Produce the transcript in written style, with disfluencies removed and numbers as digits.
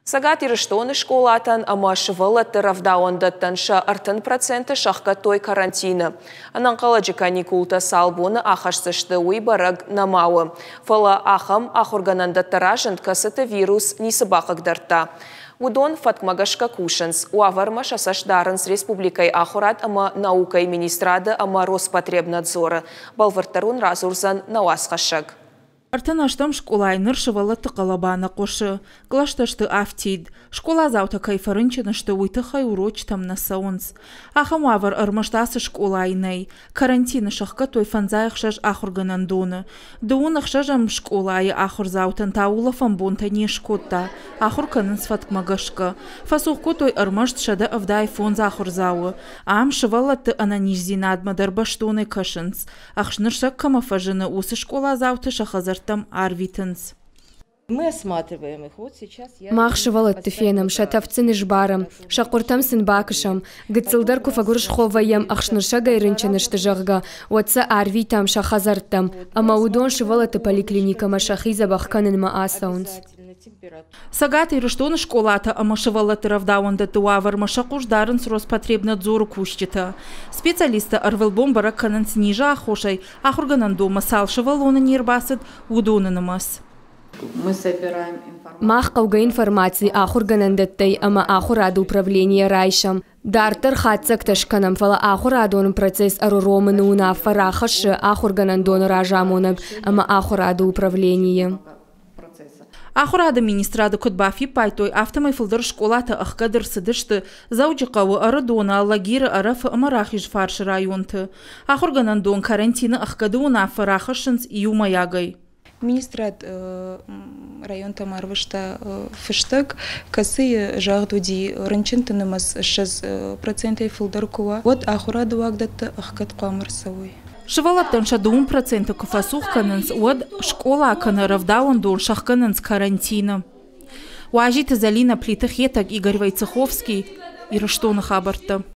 Цӕгат Ирыстоны скъолатӕн ӕмӕ сывӕллӕтты рӕвдауӕндӕттӕн сӕ 30% сӕхгӕдтой карантины. Ӕнӕнхъӕлӕджы каникултӕ цал боны ахӕсдзысты, уый бӕрӕг нӕма у. Фӕлӕ ахӕм ахуыргӕнӕндӕттӕ разынд, кӕцыты вирус ницы бахъыгдардта. Уыдон фӕткмӕ гӕсгӕ кусынц. Уавӕрмӕ сӕ цӕст дарынц республикӕйы ахуырад ӕмӕ наукӕйы министрады ӕмӕ Роспотребнадзоры. Бӕлвырддӕр уын радзурдзӕн нӕ уацхӕссӕг. 38-ӕм скъолайы ныр сывӕллӕтты хъӕлӕба нӕ хъуысы. Кълӕстӕ сты афтид. Скъоладзаутӕ кӕй фӕрынчын сты, уый тыххӕй урочытӕм нӕ цӕуынц. Ахӕм уавӕр ӕрмӕст ацы скъолайы нӕй. Карантины сӕхгӕдтой 56 ахуыргӕнӕндоны. 26-ӕм скъолайы ахуырдзаутӕн та улӕфӕн бонтӕ не скодта. Ахуыр кӕнынц фӕткмӕ гӕсгӕ. Фӕцух кодтой ӕрмӕст 175 ахуырдзауы. Ам сывӕллӕтты ӕнӕниздзинадмӕ дӕр бӕстонӕй кӕсынц. Ӕхснырсӕг кӕмӕ фӕзыны, уыцы скъоладзауты сӕ хӕдзӕрттӕм арвитынц. Мах сывӕллӕтты фенӕм, сӕ тӕвд сын сбарӕм, сӕ хъуыртӕм сын бакӕсӕм. Гыццылдӕр куы фӕгуырысхо вӕййӕм, ӕхснырсӕгӕй рынчын сты, зӕгъгӕ, уӕд сӕ арвитӕм сӕ хӕдзӕрттӕм, ӕмӕ уыдон сывӕллӕтты поликлиникӕмӕ сӕхи дзӕбӕх кӕнынмӕ ацӕуынц. Цӕгат Ирыстоны скъолатӕ ӕмӕ сывӕллӕтты рӕвдауӕндӕтты уавӕрмӕ сӕ хъус дарынц Роспотребнадзоры кусджытӕ. Специалисттӕ ӕрвылбон бӕрӕг кӕнынц низы аххосӕй ахуыргӕнӕндонмӕ цал сывӕллоны не рбацыд, уыдоны нымӕц. Мах хъӕугӕ информаци ахуыргӕнӕндӕттӕй ӕмӕ ахуырады управленийӕ райсӕм. Дарддӕр хатдзӕгтӕ скӕнӕм, фӕлӕ ахуырадон процесс ӕруромыны уынаффӕ рахӕссы ахуыргӕнӕндоны разамонӕг ӕмӕ ахуырады управленийы. Ахуырады министрады куыд бафиппайдтой, афтӕмӕй фылдӕр скъолатӕ ӕхгӕд ӕрцыдысты Дзӕуджыхъӕуы, Ӕрыдоны, Алагиры, Ӕрӕфы ӕмӕ Рахизфарсы районты. Ахуыргӕнӕндон карантины ӕхгӕды уынаффӕ рахӕссынц иумӕйагӕй. Министрад районтӕм ӕрвыста фыстӕг, кӕцыйы загъд уыди, рынчынты нымӕц 20%-ӕй фылдӕр куы уа, уӕд ахуырады уагдӕттӕ ӕхгӕд хъуамӕ ӕрцӕуой. Сывӕллӕттӕн сӕ 2% куы фӕцух кӕнынц, уӕд скъола кӕнӕ рӕвдауӕндон сӕхгӕнынц карантины. Уазиты Зӕлинӕ, Плиты Хетӕг, Игорь Войцеховский, Ирыстоны хабӕрттӕ.